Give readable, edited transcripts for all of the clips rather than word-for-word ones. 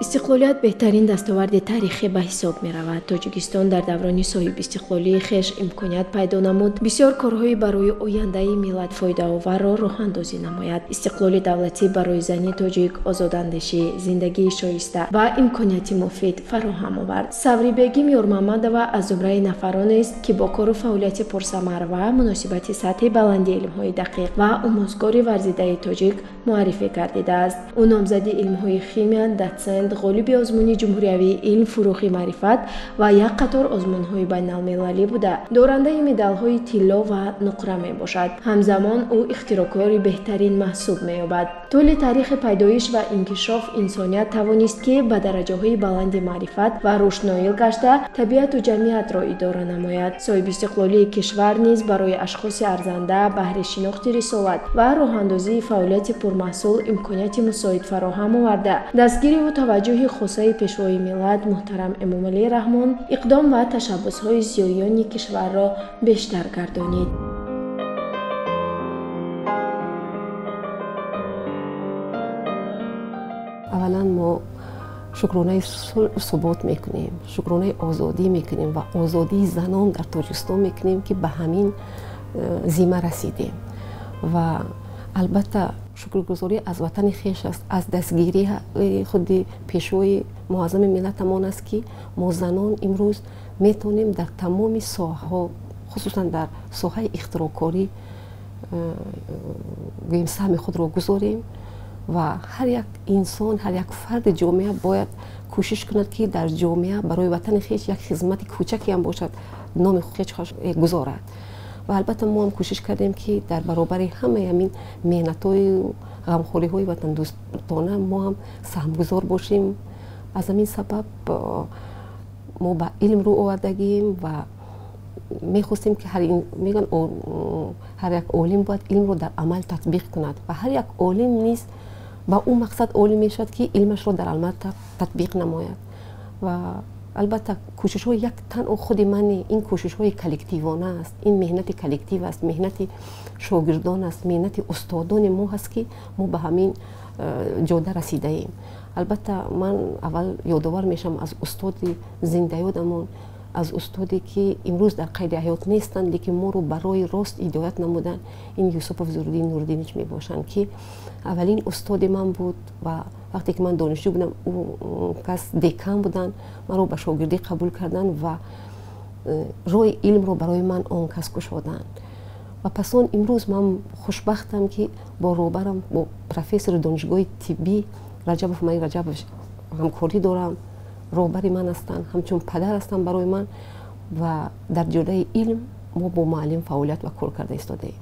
Истиқлолият беҳтарин дастоварди таърихӣ ба ҳисоб меравад. Тоҷикистон дар даврони соҳибистиқлолии хеш имконият пайдо намуд бисёр корҳои барои ояндаи миллат фоидаоварро роҳандозӣ намояд. Истиқлоли давлатӣ барои зани тоҷик озодандешӣ, зиндагии шоиста ва имконияти муфид фароҳам овард. Саврибегим Ёрмамадова аз зумраи нафаронест, ки бо кору фаъолияти пурсамар ва муносибати сатҳи баланди илмҳои дақиқ ва омӯзгори варзидаи тоҷик муаррифӣ гардидааст. Ӯ номзади илмҳои химия, дотсент, ғолиби озмуни ҷумҳуриявии илм, фурӯғи маърифат ва як қатор озмунҳои байналмилалӣ буда, дорандаи медалҳои тилло ва нуқра мебошад. Ҳамзамон ӯ ихтироъкори беҳтарин маҳсуб меёбад. Тӯли таърихи пайдоиш ва инкишоф инсоният тавонист, ки ба дараҷаҳои баланди маърифат ва рушд ноил гашта, табиату ҷамъиятро идора намояд. Соҳибистиқлолии кишвар низ барои ашхоси арзанда баҳри шинохти рисолат ва роҳандозии фаъолияти пурмаҳсул имконияти мусоид фароҳам оварда, дастгириву таваҷҷӯҳи хосаи пешвои миллат муҳтарам Эмомалӣ Раҳмон иқдом ва ташаббусҳои зиёиёни кишварро бештар гардонид. Аввалан мо шукронаи сулҳу субот мекунем, шукронаи озодӣ мекунем ва озодии занон дар Тоҷикистон мекунем, ки ба ҳамин зима расидем. Ва албатта шукргузорӣ аз ватани хеш аст, аз дастгирии худи пешвои муаззами миллатамон аст, ки мо занон имрӯз метавонем дар тамоми соҳаҳо, хусусан дар соҳаи ихтироъкорӣ, гӯем саҳми худро гузорем. Ва ҳар як инсон, ҳар як фарди ҷомеа бояд кӯшиш кунад, ки дар ҷомеа барои ватани хеш як хизмати кӯчаке ҳам бошад, номи хеш гузорад. Ва албатта мо ҳам кӯшиш кардем, ки дар баробари ҳамаи ҳамин меҳнатҳою ғамхориҳои ватандӯстона мо ҳам саҳмгузор бошем. Аз ҳамин сабаб мо ба илм рӯ овардагием ва мехостем, ки мегӯянд, ҳар як олим бояд илмро дар амал татбиқ кунад ва ҳар як олим низ ба ӯ мақсад олим мешавад, ки илмашро дар амал татбиқ намояд. Ва албатта кӯшишҳои як танҳо худи ман не, ин кӯшишҳои коллективона аст, ин меҳнати коллектив аст, меҳнати шогирдон аст, меҳнати устодони мо ҳаст, ки мо ба ҳамин ҷода расидаем. Албатта ман аввал ёдовар мешавам аз устоди зиндаёдамон, аз устоде, ки имрӯз дар қайди ҳаёт нестанд, лекин моро ба роҳи рост ҳидоят намуданд. Ин Юсупов Зуриддин Нуриддинович мебошанд, ки аввалин устоди ман буд ва вақте ки ман донишҷӯ будам, ӯ кас декан буданд, маро ба шогирдӣ қабул карданд ва роҳи илмро барои ман он кас кушоданд. Ва пас он имрӯз ман хушбахтам, ки бо роҳбарам, бо профессори донишгоҳи тиббӣ Раҷабов Маи Раҷабов ҳамкорӣ дорам. Роҳбари ман ҳастанд, ҳамчун падар ҳастанд барои ман ва дар ҷодаи илм мо бо муаллим фаъолият ва кор карда истодаем.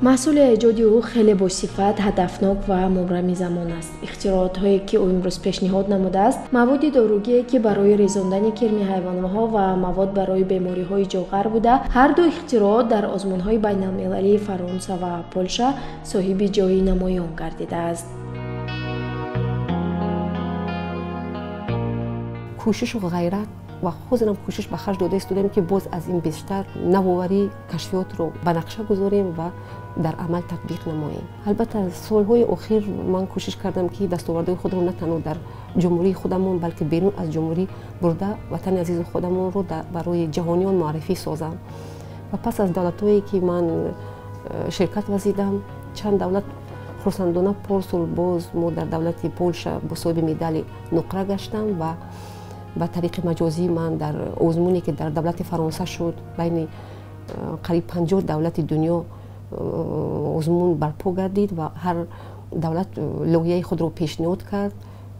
Маҳсули эҷоди ӯ хеле босифат, ҳадафнок ва мубрами замон аст. Ихтироотҳое, ки ӯ имрӯз пешниҳод намудааст, маводи доругие, ки барои резондани кирми ҳайвонҳо ва мавод барои бемориҳои ҷоғар буда, ҳар ду ихтироот дар озмунҳои байналмилалии Фаронса ва Полша соҳиби ҷойи намоён гардидааст. Кӯшишу ғайрат ва ҳозирам кӯшиш ба харҷ дода истодаем, ки боз аз ин бештар навоварӣ, кашфиётро ба нақша гузорем ва дар амал татбиқ намоем. Албатта солҳои охир ман кӯшиш кардам, ки дастовардҳои худро на танҳо дар ҷумҳурии худамон, балки берун аз ҷумҳурӣ бурда, ватани азизи худамонро барои ҷаҳониён муаррифӣ созам. Ва пас аз давлатҳое, ки ман ширкат вазидам, чанд давлат, хурсандона порсол боз мо дар давлати Полша бо соҳиби медали нуқра гаштам ва ба тариқи маҷозӣ ман дар озмуне, ки дар давлати Фаронса шуд, байни қариб 50 давлати дунё озмун барпо гардид ва ҳар давлат лоҳияи худро пешниҳод кард.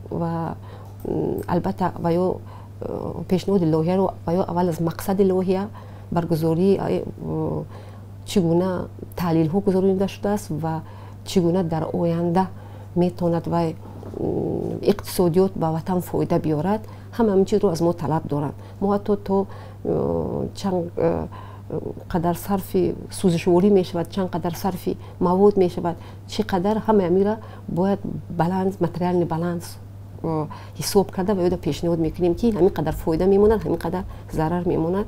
Ва албатта ва ё пешниҳоди лоҳияро ва ё аввал аз мақсади лоҳия, баргузорӣ чӣ гуна таҳлилҳо гузаронида шудааст ва чӣ гуна дар оянда метавонад вай иқтисодиёт ба ватан фоида биёрад, ҳама ҳамин чизро аз мо талаб доранд. Мо ҳатто то чанд қадар сарфи сӯзишворӣ мешавад, чанд қадар сарфи мавод мешавад, чӣ қадар, ҳамаи ҳаминро бояд баланс, материальный баланс ҳисоб карда ва ёда пешниҳод мекунем, ки ҳамин қадар фоида мемонад, ҳамин қадар зарар мемонад.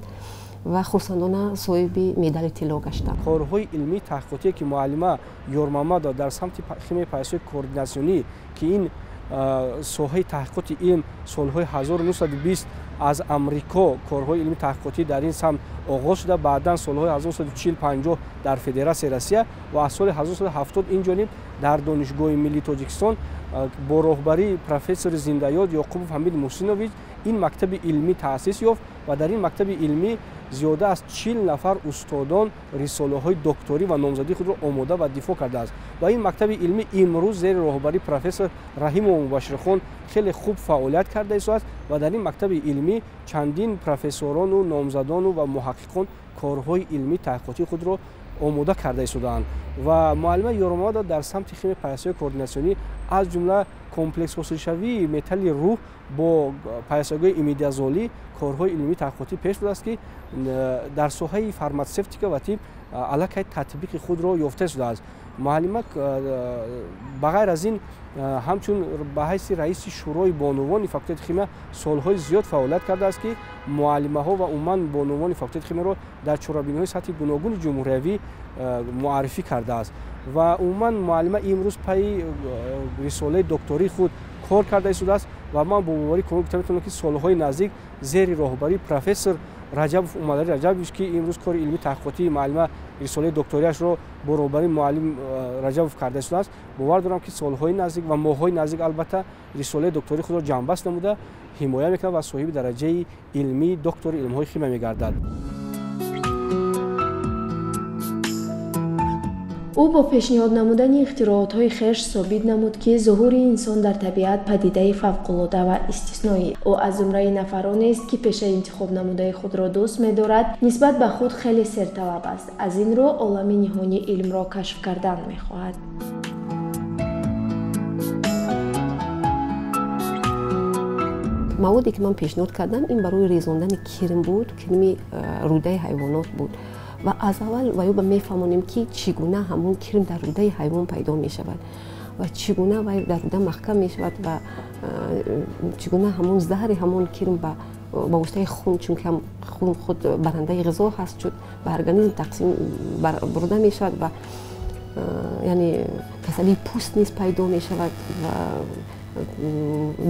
ва хурсандона соҳиби медали тилло гаштам. Корҳои илмии таҳқиқотие ки муаллима Ёрмамадова дар самти химияи пайвастҳои координатсионӣ, ки ин соҳаи таҳқиқоти илм солҳои 1920 аз Амрико корҳои илмии таҳқиқотӣ дар ин самт оғоз шуда, баъдан солҳои 1940-50 дар Федератсияи Россия ва аз соли 1970 инҷониб дар Донишгоҳи миллии Тоҷикистон бо роҳбарии профессори зиндаёд Ёқубов Ҳамид Муҳсинович ин мактаби илмӣ таъсис ёфт ва дар ин мактаби илмӣ зиёда аз 40 нафар устодон рисолаҳои докторӣ ва номзадии худро омода ва дифоъ кардааст. Ва ин мактаби илмӣ имрӯз зери роҳбарии профессор Раҳимова Мубашширхон хеле хуб фаъолият карда истодааст ва дар ин мактаби илмӣ чандин профессорону номзадону ва муҳаққиқон корҳои илмии таҳқиқотии худро омода карда истодаанд. Ва муаллима Ёрмамадова дар самти химияи пайвастҳои координатсионӣ аз ҷумла комплекс ҳосилшавии металли рӯҳ бо пайвастагиҳои имидазолӣ корҳои илмии таҳқиқотӣ пеш бурдааст, ки дар соҳаи фарматсевтика ва тиб аллакай татбиқи худро ёфта истодааст. Муаллима ба ғайр аз ин ҳамчун ба ҳайси раиси Шӯрои бонувони факултети химия солҳои зиёд фаъолият кардааст, ки муаллимаҳо ва умуман бонувони факултети химияро дар чорабиниҳои сатҳи гуногуни ҷумҳуриявӣ муаррифӣ кардааст. Ва умуман муаллима имрӯз пайи рисолаи доктории худ кор карда истодааст ва ман бо боварӣ комил гуфта метавонам, ки солҳои наздик зери роҳбарии профессор Раҷабов Умаралӣ Раҷабович, ки имрӯз кори илмии таҳқиқотии муаллима рисолаи докторияшро бо роҳбарии муаллим Раҷабов карда истодааст, бовар дорам, ки солҳои наздик ва моҳҳои наздик албатта рисолаи доктории худро ҷамъбаст намуда ҳимоя мекунад ва соҳиби дараҷаи илмии доктори илмҳои химия мегардад. Ӯ бо пешниҳод намудани ихтироотҳои хеш собит намуд, ки зуҳури инсон дар табиат падидаи фавқулода ва истисноӣ. Ӯ аз зумраи нафаронест, ки пешаи интихоб намудаи худро дӯст медорад, нисбат ба худ хеле серталаб аст. Аз ин рӯ олами ниҳони илмро кашф кардан мехоҳад. Маводе ки ман пешниҳод кардам, ин барои резондани кирм буд, кирми рӯдаи ҳайвонот буд. Ва аз аввал ва ё мефаҳмонем, ки чӣ гуна ҳамон кирм дар рӯдаи ҳайвон пайдо мешавад ва чӣ гуна вай дар рӯда маҳкам мешавад ва чӣ гуна ҳамон заҳри ҳамон кирм ба воситаи хун, чунки хун худ барандаи ғизо ҳаст, чун ба организм тақсим бурда мешавад ва яъне касалии пӯст низ пайдо мешавад ва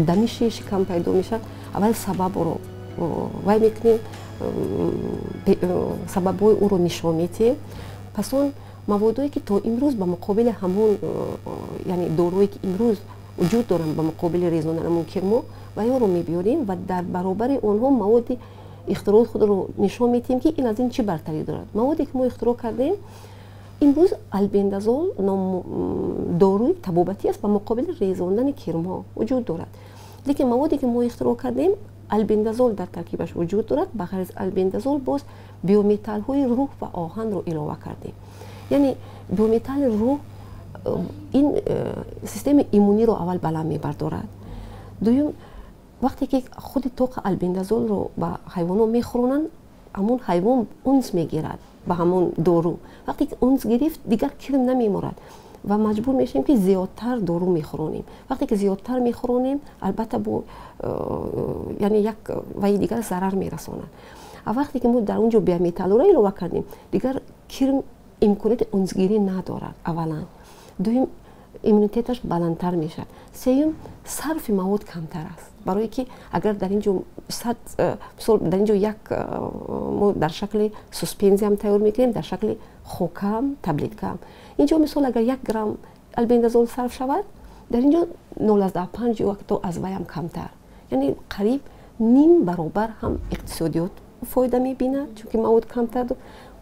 дамиши шикам пайдо мешавад. Аввал сабабро вай мекунем, сабабҳои ӯро нишон медиҳем. Пас он маводое ки то имрӯз ба муқобили ҳамон, яъне дорое ки имрӯз вуҷуд доранд ба муқобили резондани ҳамон кирмо, ва ёро мебиёрем ва дар баробари онҳо маводи ихтирои худро нишон медиҳем, ки ин аз ин чӣ бартарӣ дорад. Маводе ки мо ихтироъ кардем имрӯз албендазол ном доруи табобатӣ аст, ба муқобили резондани кирмҳо вуҷуд дорад. Лекин маводе ки мо ихтироъ кардем, албендазол дар таркибаш вуҷуд дорад. Ба ғайр аз албендазол боз биометаллҳои рӯҳ ва оҳанро илова кардем. Яъне биометалли рӯҳ ин системаи иммуниро аввал баланд мебардорад. Дуюм, вақте ки худи тоқа албендазолро ба ҳайвонҳо мехӯронанд, ҳамон ҳайвон унс мегирад ба ҳамон дору. Вақте ки унс гирифт, дигар кирм намеморад ва маҷбур мешавем, ки зиёдтар дору мехӯронем. Вақте ки зиёдтар мехӯронем, албатта бо яъне як ваи дигар зарар мерасонад. А вақте ки мо дар он ҷо биометаллҳоро илова кардем, дигар кирм имконияти унсгирӣ надорад аввалан. Дуюм, иммунитеташ баландтар мешавад. Сеюм, сарфи мавод камтар аст. Барое ки агар дар ин ҷо сад мисол дар ин ҷо як мо дар шакли суспензиям тайёр мекунем, дар шакли хокаам, таблеткаам. Ин ҷо мисол агар 1 грамм албендазол сарф шавад, дар ин ҷо 0,5 ё то аз ваям камтар. Яъне қариб ним баробар ҳам иқтисодиёт фоида мебинад, чунки мавод камтар.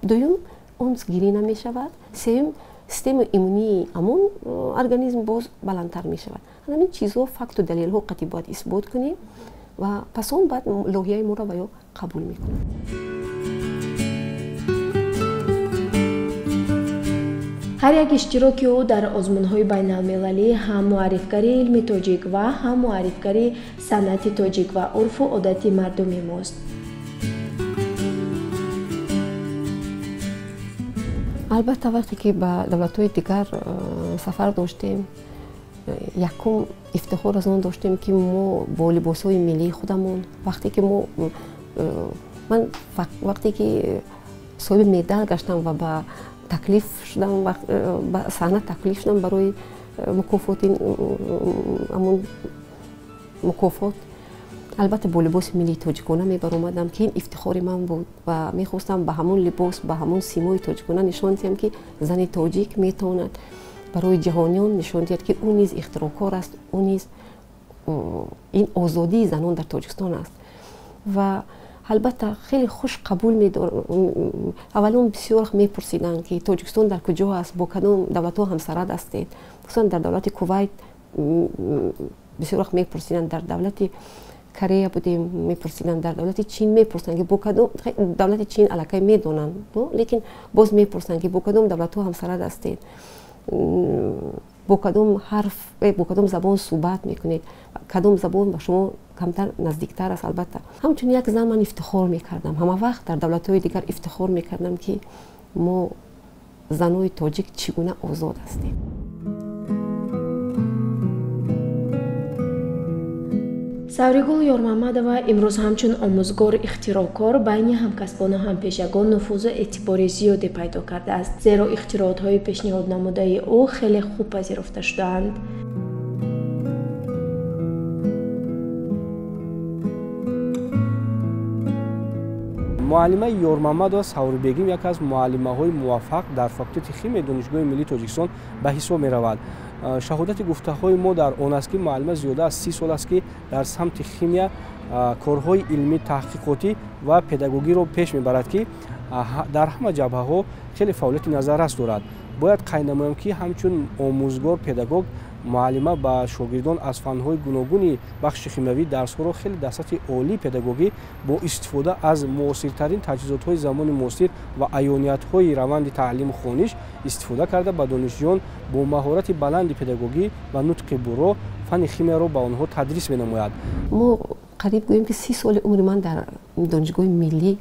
Дуюм, унсгирӣ намешавад. Сеюм, системаи иммунии ҳамон организм боз баландтар мешавад. Ҳамин чизҳо факту далелҳо қатъи бояд исбот кунем ва пас он баъд лоҳияи моро ва ё қабул мекунад. Ҳар як иштироки ӯ дар озмунҳои байналмилалӣ ҳам муаррифгари илми тоҷик ва ҳам муаррифгари санъати тоҷик ва урфу одати мардуми мост. Албатта, вақте ки ба давлатҳои дигар сафар доштем, якум ифтихор аз он доштем, ки мо бо либосҳои миллии худамон, вақте ки мо Ман вақте ки соҳиби медал гаштам ва ба таклиф шудам, ба саҳна таклиф шудам барои мукофоти ҳамон мукофот, албатта бо либоси миллии тоҷикона мебаромадам, ки ин ифтихори ман буд ва мехостам ба ҳамон либос, ба ҳамон симои тоҷикона нишон диҳам, ки зани тоҷик метавонад барои ҷаҳониён нишон диҳад, ки ӯ низ ихтироъкор аст, ӯ низ ин озодии занон дар Тоҷикистон аст. Ва албатта хеле хуш қабул медорам. Аввалон бисёр мепурсиданд, ки Тоҷикистон дар куҷо аст, бо кадом давлатҳо ҳамсарҳад ҳастед. Хусусан дар давлати Кувайт бисёр вақт мепурсиданд, дар давлати Корея будем мепурсиданд, дар давлати Чин мепурсанд, ки бо кадом давлати Чин аллакай медонанд, лекин боз мепурсанд, ки бо кадом давлатҳо ҳамсарҳад ҳастед, бо кадом ҳарф, бо кадом забон суҳбат мекунед, кадом забон ба шумо камтар наздиктар аст. Албатта ҳамчун як зан ман ифтихор мекардам, ҳама вақт дар давлатҳои дигар ифтихор мекардам, ки мо занои тоҷик чӣ гуна озод ҳастем. Савригул Ёрмамадова имрӯз ҳамчун омӯзгор ихтироъкор байни ҳамкасбону ҳампешагон нуфузу эътибори зиёде пайдо кардааст, зеро ихтироотҳои пешниҳоднамудаи ӯ хеле хуб пазируфта шудаанд. Муаллимаи Ёрмамадова Саврибегим яке аз муаллимаҳои муваффақ дар факултети химияи Донишгоҳи миллии Тоҷикистон ба ҳисоб меравад. Шаҳодати гуфтаҳои мо дар он аст, ки муаллима зиёда аз 30 сол аст, ки дар самти химия корҳои илмӣ, таҳқиқотӣ ва педагогиро пеш мебарад, ки дар ҳама ҷабҳаҳо хеле фаъолияти назаррас дорад. Бояд қайд намоям, ки ҳамчун омӯзгор, педагог муаллима ба шогирдон аз фанҳои гуногуни бахши химиявӣ дарсҳоро хеле дар сатҳи олии педагогӣ бо истифода аз муосиртарин таҷҳизотҳои замони муосир ва аёниятҳои раванди таълиму хониш истифода карда ба донишҷӯён бо маҳорати баланди педагогӣ ва нутқи бурро фанни химияро ба онҳо тадрис менамояд. Мо қариб гӯем, ки 30 соли умри ман дар Донишгоҳи миллӣ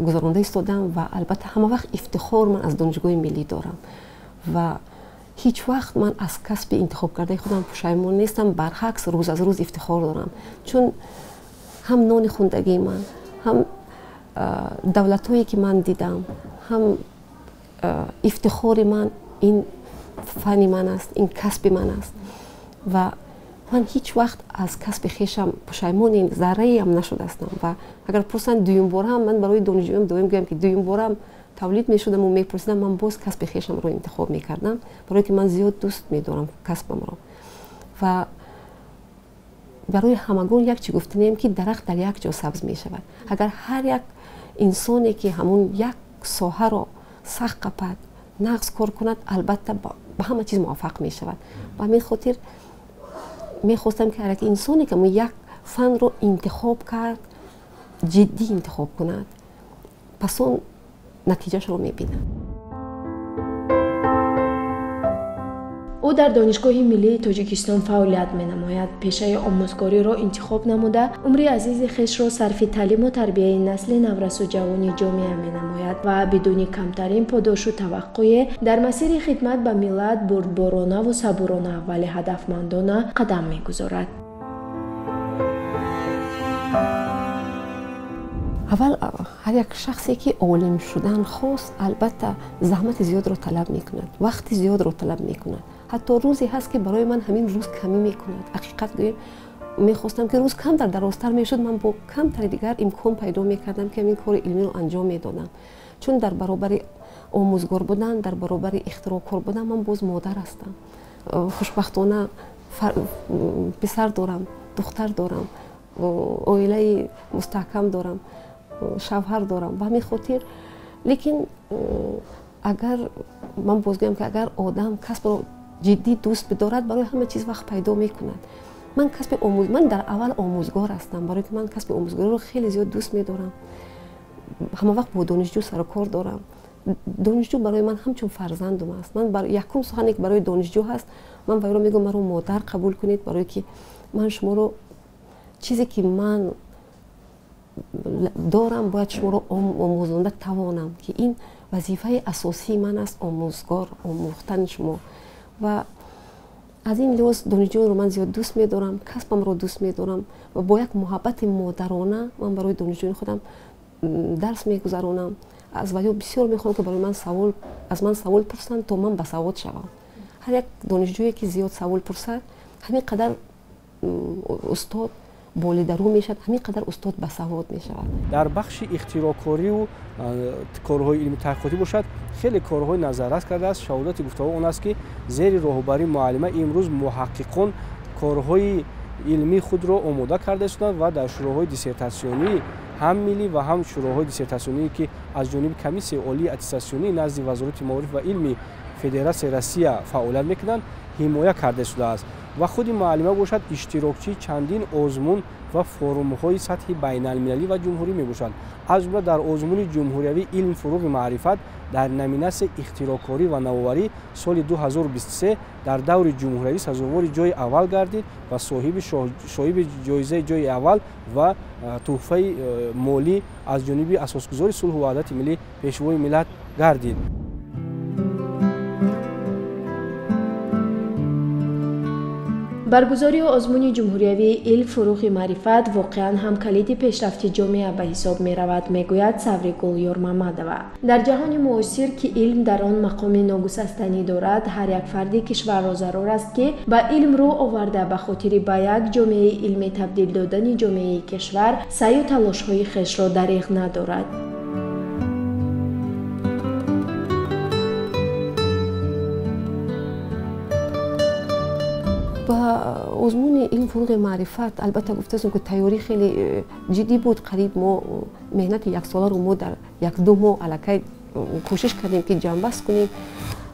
гузаронда истодам ва албатта ҳама вақт ифтихор ман аз Донишгоҳи миллӣ дорам ва ҳеҷ вақт ман аз касби интихобкардаи худам пушаймон нестам, баръакс рӯз аз рӯз ифтихор дорам, чун ҳам нони хундагии ман, ҳам давлатҳое ки ман дидам, ҳам ифтихори ман ин фани ман аст, ин касби ман аст ва ман ҳеҷ вақт аз касби хешам пушаймони зарраеам нашудаастам. Ва агар пурсанд дуюмбораам, ман барои донишҷӯям доим гӯям, ки дуюмбораам тавлид мешудаму мепурсидам, ман боз касби хешамро интихоб мекардам, барое ки ман зиёд дӯст медорам касбамро. Ва барои ҳамагон як чӣ гуфтанем, ки дарахт дар як ҷо сабз мешавад. Агар ҳар як инсоне ки ҳамун як соҳаро сахт қапад, нағз кор кунад, албатта ба ҳама чиз муваффақ мешавад. Ба ҳамин хотир мехостам, ки ҳар як инсоне ки ҳамун як фанро интихоб кард, ҷиддӣ интихоб кунад, пас он натиҷаашро мебинад. Ӯ дар Донишгоҳи миллии Тоҷикистон фаъолият менамояд. Пешаи омӯзгориро интихоб намуда, умри азизи хешро сарфи таълиму тарбияи насли наврасу ҷавони ҷомеа менамояд ва бидуни камтарин подошу таваққӯе дар масири хидмат ба миллат бурдборонаву сабурона, вале ҳадафмандона қадам мегузорад. Аввал ҳар як шахсе ки олим шудан хост, албатта заҳмати зиёдро талаб мекунад, вақти зиёдро талаб мекунад. Ҳатто рӯзе ҳаст, ки барои ман ҳамин рӯз камӣ мекунад. Ҳақиқат гӯем, мехостам, ки рӯз камтар дарозтар мешуд, ман бо камтари дигар имкон пайдо мекардам, ки ҳамин кори илмиро анҷом медодам. Чун дар баробари омӯзгор будан, дар баробари ихтироъкор будан, ман боз модар ҳастам. Хушбахтона писар дорам, духтар дорам, оилаи мустаҳкам дорам, шавҳар дорам. Ба ҳамин хотир, лекин агар ман боз гӯям, ки агар одам касбро ҷиддӣ дӯст бидорад, барои ҳама чиз вақт пайдо мекунад. Ман касби омӯз, ман дар аввал омӯзгор ҳастам, барое ки ман касби омӯзгориро хеле зиёд дӯст медорам. Ҳама вақт бо донишҷӯ сарукор дорам. Донишҷӯ барои ман ҳамчун фарзандум аст. Ман якум сухане ки барои донишҷӯ ҳаст, ман вайро мегӯям, маро модар қабул кунед, барое ки ман шуморо чизе ки ман дорам, бояд шуморо омӯзонда тавонам, ки ин вазифаи асосии ман аст, омӯзгор, омӯхтани шумо. Ва Аз ин лиҳоз донишҷӯёнро ман зиёд дӯст медорам, касбамро дӯст медорам ва бо як муҳаббати модарона ман барои донишҷӯёни худам дарс мегузаронам. Аз ваё бисёр мехоҳам, ки барои ман савол, аз ман савол пурсанд, то ман басавод шавам. Ҳар як донишҷӯе ки зиёд савол пурсад, ҳамин қадар устод болидарӯ мешавад, ҳамин қадар устод басавод мешавад. Дар бахши ихтироъкориву корҳои илми таҳқиқотӣ бошад, хеле корҳои назаррас кардааст. Шаҳодати гуфтаҳо он аст, ки зери роҳбарии муаллима имрӯз муҳаққиқон корҳои илмии худро омода карда истоданд ва дар шӯроҳои диссертатсионӣ ҳам миллӣ ва ҳам шӯроҳои диссертатсионие, ки аз ҷониби Комиссияи олии аттестатсионӣ назди Вазорати маориф ва илми Федератсияи Россия фаъолият мекунанд, ҳимоя карда шудааст. Ва худи муаллима бошад, иштирокчии чандин озмун ва форумҳои сатҳи байналмилалӣ ва ҷумҳурӣ мебошад. Аз ҷумла дар озмуни ҷумҳуриявии илм, фуруғи маърифат дар номинатсияи ихтироъкорӣ ва навоварӣ соли 2023 дар даври ҷумҳуриявӣ сазовори ҷои аввал гардид ва соҳиби ҷоизаи ҷои аввал ва тӯҳфаи молӣ аз ҷониби асосгузори сулҳу ваҳдати миллӣ, Пешвои миллат гардид. Баргузории озмуни ҷумҳуриявии илм, фуруғи маърифат воқеан ҳам калиди пешрафти ҷомеа ба ҳисоб меравад, мегӯяд Савригул Ёрмамадова. Дар ҷаҳони муосир, ки илм дар он мақоми ногусастанӣ дорад, ҳар як фарди кишварро зарур аст, ки ба илм рӯ оварда ба хотири ба як ҷомеаи илмӣ табдил додани ҷомеаи кишвар саъю талошҳои хешро дариғ надорад. Ба озмуни илм, фуруғи маърифат албатта гуфтаастам, ки тайёрӣ хеле ҷиддӣ буд. Қариб мо меҳнати яксоларо мо дар як-ду моҳ аллакай кӯшиш кардем, ки ҷамъбаст кунем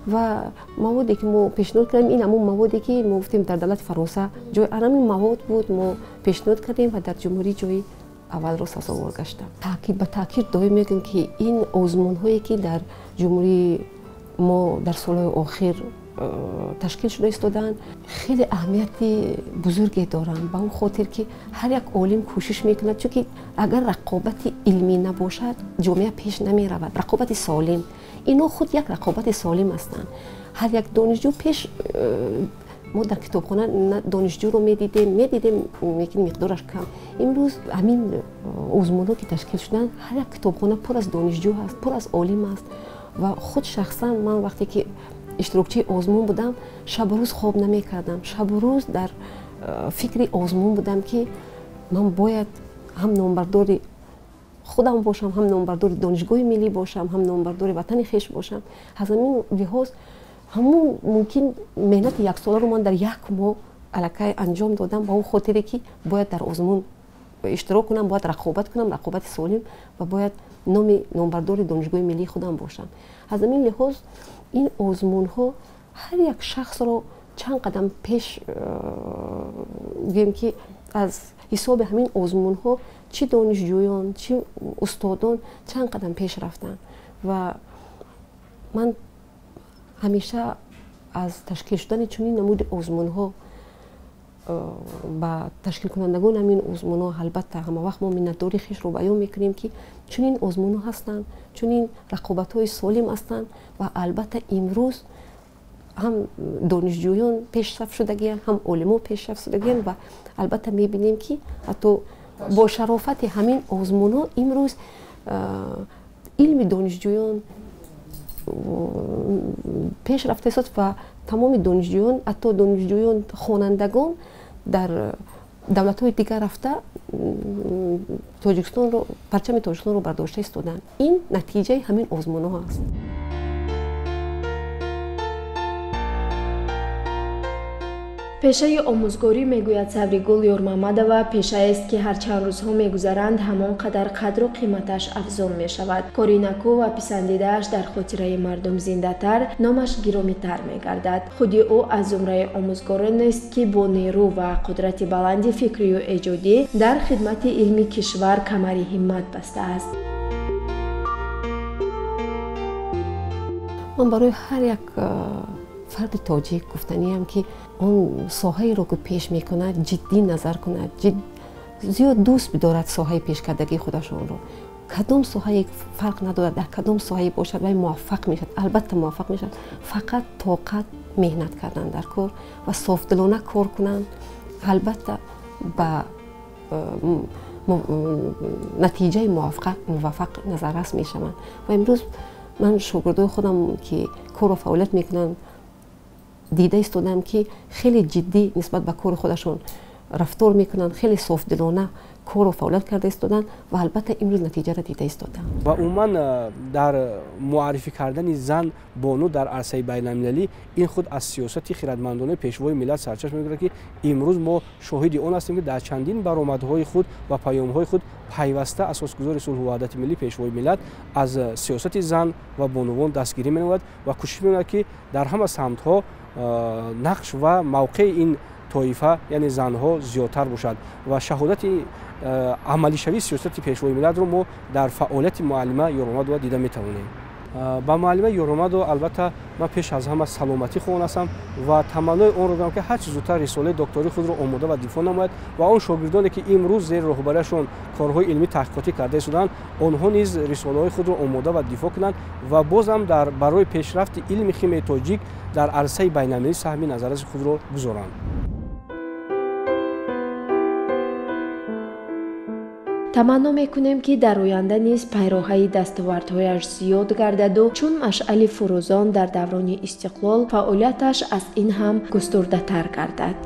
ва маводе ки мо пешниҳод кардем, ин ҳамон маводе ки мо гуфтем дар давлати Фаронса ҷои ҳамин мавод буд, мо пешниҳод кардем ва дар ҷумҳурӣ ҷои аввалро сазовор гаштам. Таъкид ба таъкид доим мегӯем, ки ин озмунҳое ки дар ҷумҳурии мо дар солҳои охир ташкил шуда истодаанд, хеле аҳамияти бузурге доранд, ба он хотир ки ҳар як олим кӯшиш мекунад, чунки агар рақобати илмӣ набошад, ҷомеа пеш намеравад. Рақобати солим, ино худ як рақобати солим ҳастанд. Ҳар як донишҷӯ пеш мо дар китобхона донишҷӯро медидем, лекин миқдораш кам. Имрӯз ҳамин озмунҳо ки ташкил шуданд, ҳар як китобхона пур аз донишҷӯ ҳаст, пур аз олим аст. Ва худ шахсан ман вақте ки иштирокчии озмун будам, шабу рӯз хоб намекардам, шабу рӯз дар фикри озмун будам, ки ман бояд ҳам номбардори худам бошам, ҳам номбардори донишгоҳи миллӣ бошам, ҳам номбардори ватани хеш бошам. Аз ҳамин лиҳоз ҳамун мумкин меҳнати яксоларо ман дар як моҳ аллакай анҷом додам, ба он хотире ки бояд дар озмун иштирок кунам, бояд рақобат кунам, рақобати солим, ва бояд номи номбардори донишгоҳи миллии худам бошам. Аз ҳамин лиҳоз ин озмунҳо ҳар як шахсро чанд қадам пеш, гӯем ки аз ҳисоби ҳамин озмунҳо чӣ донишҷӯён, чӣ устодон чанд қадам пеш рафтанд. Ва ман ҳамеша аз ташкил шудани чунин намуди озмунҳо ба ташкилкунандагони ҳамин озмунҳо албатта ҳамавақт мо миннатдории хешро баён мекунем, ки чунин озмунҳо ҳастанд, чунин рақобатҳои солим ҳастанд ва албатта имрӯз ҳам донишҷӯён пешрафт шудагиянд, ҳам олимон пешрафт шудагиянд ва албатта мебинем, ки ҳатто бо шарофати ҳамин озмунҳо имрӯз илми донишҷӯён пеш рафта истод ва тамоми донишҷӯён, ҳатто донишҷӯён хонандагон дар давлатҳои дигар рафта Тоҷикистонро, парчами Тоҷикистонро бардошта истоданд. Ин натиҷаи ҳамин озмунҳо аст. Пешаи омӯзгорӣ, мегӯяд Савригул Ёрмамадова, пешаест, ки ҳарчанд рӯзҳо мегузаранд, ҳамон қадар қадру қиматаш афзун мешавад. Кори накӯ ва писандидааш дар хотираи мардум зиндатар, номаш гиромитар мегардад. Худи ӯ аз зумраи омӯзгоронест, ки бо нерӯ ва қудрати баланди фикрию эҷодӣ дар хидмати илми кишвар камари ҳиммат бастааст. Ман барои ҳар як фарди тоҷик гуфтаниям, ки он соҳаеро ки пеш мекунад, ҷиддӣ назар кунад, зиёд дӯст бидорад соҳаи пешкардагии худашонро. Кадом соҳае фарқ надорад, дар кадом соҳае бошад, вай муваффақ мешавад, албатта муваффақ мешавад. Фақат тоқат, меҳнат кардан дар кор ва софдилона кор кунанд, албатта ба натиҷаи муваффақ назаррас мешаванд. Ва имрӯз ман шогирдои худам, ки корро фаъолият мекунанд, дида истодам, ки хеле ҷиддӣ нисбат ба кори худашон рафтор мекунанд, хеле софдилона корро фаъолият карда истоданд ва албатта имрӯз натиҷаро дида истоданд. Ва умуман дар муаррифӣ кардани зан бону дар арсаи байналмилалӣ ин худ аз сиёсати хирадмандонаи пешвои миллат сарчашма мегирад, ки имрӯз мо шоҳиди он ҳастем, ки дар чандин баромадҳои худ ва паёмҳои худ пайваста асосгузори сулҳу ваҳдати миллӣ пешвои миллат аз сиёсати зан ва бонувон дастгирӣ менамояд ва кӯшиш менамояд, ки дар ҳама самтҳо нақш ва мавқеи ин тоифа, яъне занҳо, зиёдтар бошад. Ва шаҳодати амалишавии сиёсати пешвои миллатро мо дар фаъолияти муаллима Ёрмамадова дида метавонем. Ба муаллима Ёрмамадова албатта ман пеш аз ҳама саломатӣ хоҳон ҳастам ва таманнои онро дорам, ки ҳарчи зудтар рисолаи доктории худро омода ва дифоъ намояд ва он шогирдоне, ки имрӯз зери роҳбарияшон корҳои илмӣ таҳқиқотӣ карда истоданд, онҳо низ рисолаҳои худро омода ва дифоъ кунанд ва бозам барои пешрафти илми химияи тоҷик дар арсаи байналмилалӣ саҳми назарраси худро гузоранд. Таманно мекунем, ки дар оянда низ пайроҳаи дастовардҳояш зиёд гардаду чун машъали фурӯзон дар даврони истиқлол фаъолияташ аз ин ҳам густурдатар гардад.